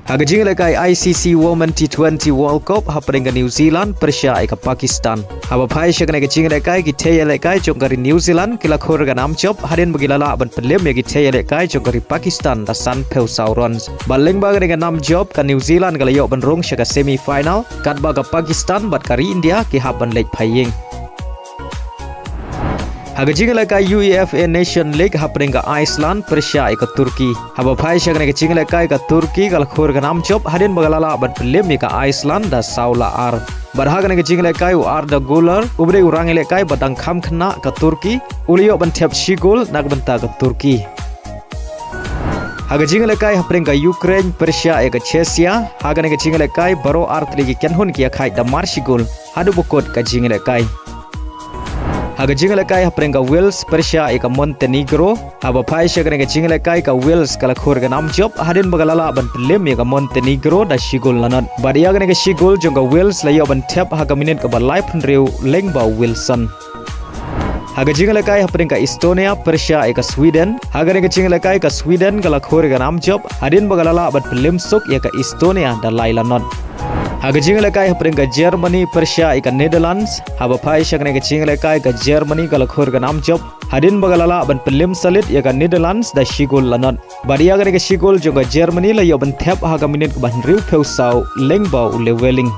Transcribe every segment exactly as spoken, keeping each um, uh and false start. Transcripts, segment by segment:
Ha ka jingïalehkai I C C Women T twenty World Cup hapdeng ka New Zealand pyrshah ïa ka Pakistan. Haba phai sha kane ka jingïalehkai, ki thei ïalehkai jong ka ri New Zealand ki la khur ka nam jop hadien ba ki la lah ban pynliem ïa ki thei ïalehkai jong ka ri Pakistan da sanphew saw runs. Bad lyngba kane ka nam jop, ka New Zealand ka la ïoh ban rung sha ka semi final, katba ka Pakistan bad ka ri India ki hap ban leit phai ïing. Ha ka jingïalehkai U E F A Nation League hapdeng ka Iceland pyrshah ïa ka Turkey. Haba phai sha kane ka jingïalehkai, ka Turkey ka la khur ka nam jop hadien ba ka la lah ban pynliem ïa ka Iceland da saw la ar. Bad ha kane ka jingïalehkai, u Arda Guler, uba dei u rangïalehkai ba dang kham khynnah ka Turkey, u la ïoh ban thep shi gol na ka bynta ka Turkey. Ha ka jingïalehkai hapdeng ka Ukraine pyrshah ïa ka Chechnya, ha kane ka jingïalehkai baroh ar tylli ki kynhun ki ïakhaid da mar shi gol haduh ba kut ka jingïalehkai. Ha ka jingïalehkai hapdeng ka Wales pyrshah ïa ka Montenegro. Haba phai sha kane ka jingïalehkai, ka Wales ka la khur ka nam jop hadien ba ka la lah ban pynliem ïa ka Montenegro da shi gol la not. Bad ïa kane ka shi gol jong ka Wales la ïoh ban thep ha ka minit kaba laiphew hynriew lyngba u Wilson. Ha ka jingïalehkai hapdeng ka Estonia pyrshah ïa ka Sweden. Ha kane ka jingïalehkai, ka Sweden ka la khur ka nam jop hadien ba ka la lah ban pynliem suk ïa ka Estonia da lai la not. Ha ka jingïalehkai hapdeng ka Germany pyrshah ïa ka Netherlands. Haba phai sha kane ka jingïalehkai, ka Germany ka la khur ka nam jop hadien ba ka la lah ban pynliem salit ïa ka Netherlands da shi gol la not. Bad ïa kane ka shi gol jong ka Germany la ïoh ban thep ha ka minit kaba hynriewphew saw lyngba u Llewellyn.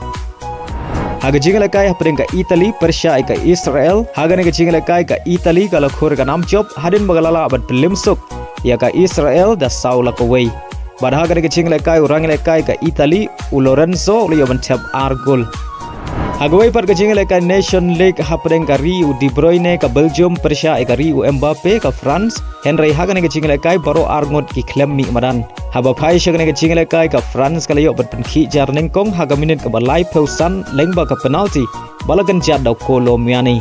Ha ka jingïalehkai hapdeng ka Italy pyrshah ïa ka Israel. Ha kane ka jingïalehkai, ka Italy ka la khur ka nam jop hadien ba ka la lah ban pynliem suk ïa ka Israel da saw la kawei. Bad ha kane ka jingïalehkai, u rangïalehkai ka Italy, u Lorenzo, u la ïoh ban thep ar gol. Ha kawei pat ka jingïalehkai Nation League hapdeng ka ri u De Bruyne ka Belgium pyrshah ïa ka ri u Mbappe ka France. Hynrei ha kane ka jingïalehkai baroh ar ngut ki khlem mih madan. Haba phai sha kane ka jingïalehkai, ka France ka la ïoh ban pynkhih jar nyngkong ha ka minit kaba laiphew san lyngba ka penalty ba la kynjat da u Kolo Muani.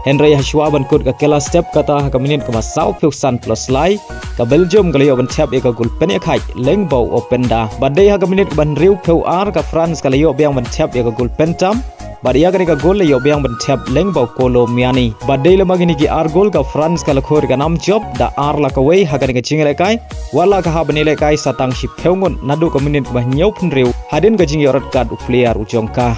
Hynrei hashwa ban kut ka kylla step kata, ha ka minit kaba sawphew san plus lai, ka Belgium ka la ïoh ban thep ïa ka gol pynïakhaid lyngba u Openda. Bad dei ha ka minit kaba hynriewphew ar, ka France ka la ïoh biang ban thep ïa ka gol pyntam. Bad ïa kane ka gol la ïoh biang ban thep lyngba u Kolo Muani. Bad dei lem ha kine ki ar gol, ka France ka la khur ka nam jop da ar la kawei ha kane ka jingïalehkai, wat la ka hap ban ïalehkai sa tang shiphew ngut naduh ka minit kaba hynñiewphew hynriew hadien ka jingïoh red card u player u jong ka.